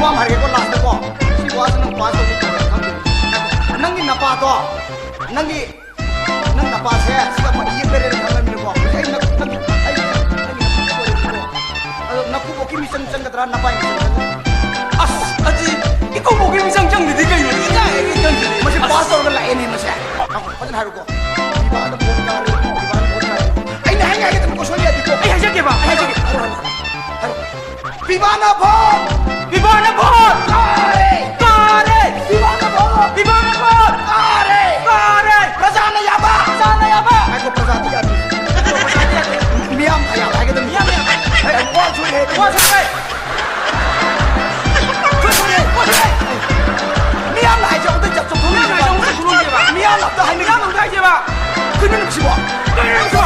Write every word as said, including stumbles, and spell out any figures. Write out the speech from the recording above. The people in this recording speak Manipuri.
ꯋꯥ ꯑꯃ ꯍꯥꯏꯔꯒꯦꯀꯣ, ꯂꯥꯁꯇꯀꯣ꯫ ꯁꯤ ꯋꯥꯁꯦ ꯅꯪ ꯄꯥꯁ ꯇꯧꯅꯤ ꯈꯪꯗꯦ꯫ ꯅꯪꯒꯤ ꯅꯄꯥꯗꯣ, ꯅꯪꯒꯤ, ꯅꯪ ꯅꯄꯥꯁꯦ ꯁꯤꯗ ꯑꯃ ꯌꯦꯛ ꯂꯩꯔꯦꯅ ꯈꯪꯉꯕꯅꯤꯀꯣ꯫ ꯑꯩ ꯅꯪ, ꯅꯪ, ꯑꯩ, ꯅꯪꯒꯤ ꯅꯄꯥ ꯑꯣꯏꯔꯦꯀꯣ꯫ ꯑꯗꯣ ꯅꯀꯨꯕꯣꯛꯀꯤ ꯃꯤꯆꯪ ꯆꯪꯒꯗ꯭ꯔꯥ, ꯅꯄꯥꯏ ꯃꯤꯆꯪ ꯆꯪꯒꯗ꯭ꯔꯥ? ꯑꯁ, ꯑꯁꯤ ꯏꯀꯨꯕꯣꯛꯀꯤ ꯃꯤꯆꯪ ꯆꯪꯗꯗꯤ ꯀꯩꯅꯣ? ꯏꯀꯥꯏ, ꯏꯀꯥꯏ, ꯏꯀꯥꯏ꯫ ꯃꯁꯤ ꯑꯁ꯫ ꯄꯥꯁ ꯇꯧꯔꯒ ꯂꯥꯛꯑꯦꯅꯦ ꯃꯁꯦ꯫ ꯐꯖꯅ ꯍꯥꯏꯔꯨꯀꯣ꯫ ꯄꯤꯕꯥꯅ ꯚꯣꯠ ꯀꯥꯔꯦ, ꯄꯤꯕꯥꯅ ꯚꯣꯠ ꯀꯥꯔꯦ꯫ ꯑꯩꯅ ꯍꯥꯏ ꯉꯥꯏꯒꯗꯕ ꯀꯣꯏꯁꯟ ꯌꯥꯗꯦꯀꯣ꯫ ꯑꯩ ꯍꯥꯏꯖꯒꯦꯕ, ꯑꯩ ꯍꯥꯏꯖꯒꯦ꯫ ꯍꯥꯏꯔꯣ, ꯍꯥꯏꯔꯣ, ꯍꯥꯏꯔꯣ꯫ ꯄꯤꯕꯥꯅ ꯚꯣꯠ! ꯄꯤꯕꯥꯅ ꯚꯣꯠ! ꯀꯥꯔꯦ! ꯀꯥꯔꯦ! ꯄꯤꯕꯥꯅ ꯚꯣꯠ! ꯄꯤꯕꯥꯅ ꯚꯣꯠ! ꯀꯥꯔꯦ! ꯀꯥꯔꯦ! ꯄ꯭ꯔꯖꯥꯅ ꯌꯥꯕ! ꯄ꯭ꯔꯖꯥꯅ ꯌꯥꯕ! ꯉꯥꯏꯈꯣ, ꯄ꯭ꯔꯖꯥꯗꯤ ꯌꯥꯗꯦ꯫ ꯄ꯭ꯔꯖꯥꯗꯤ ꯌꯥꯗꯦ꯫ ꯃꯤꯌꯥꯝꯅ ꯌꯥꯕ ꯍꯥꯏꯒꯗꯕꯅꯤ꯫ ꯃꯤꯌꯥꯝꯅ ꯌꯥꯕ꯫ ꯑꯩ, ꯑꯩ ꯋꯥ ꯁꯣꯏꯔꯦ꯫ ꯋꯥ ꯁꯣꯏꯔꯦ꯫ ꯁꯣꯏꯔꯦ, ꯁꯣꯏꯔꯦ꯫ ꯃꯤꯌꯥꯝꯅ ꯍꯥꯏꯁꯦ ꯑꯃꯨꯛꯇ ꯆꯠꯊꯣꯛ-, ꯃꯤꯌꯥꯝꯅ ꯍꯥꯏꯁꯦ ꯑꯃꯨꯛꯇ ꯆꯠꯊꯣꯛ-, ꯃꯤꯌꯥꯝꯅ ꯑꯝꯇ ꯍꯥꯏꯅꯤꯡꯉꯤ꯫ ꯃꯤꯌꯥꯝꯅ ꯑꯝꯇ ꯍꯥꯏꯁꯦꯕ꯫ ꯀꯩꯅꯣ ꯅꯨꯡꯁꯤꯕꯣ? ꯀꯩꯅꯣ ꯅꯨꯡꯁꯤꯕꯣ?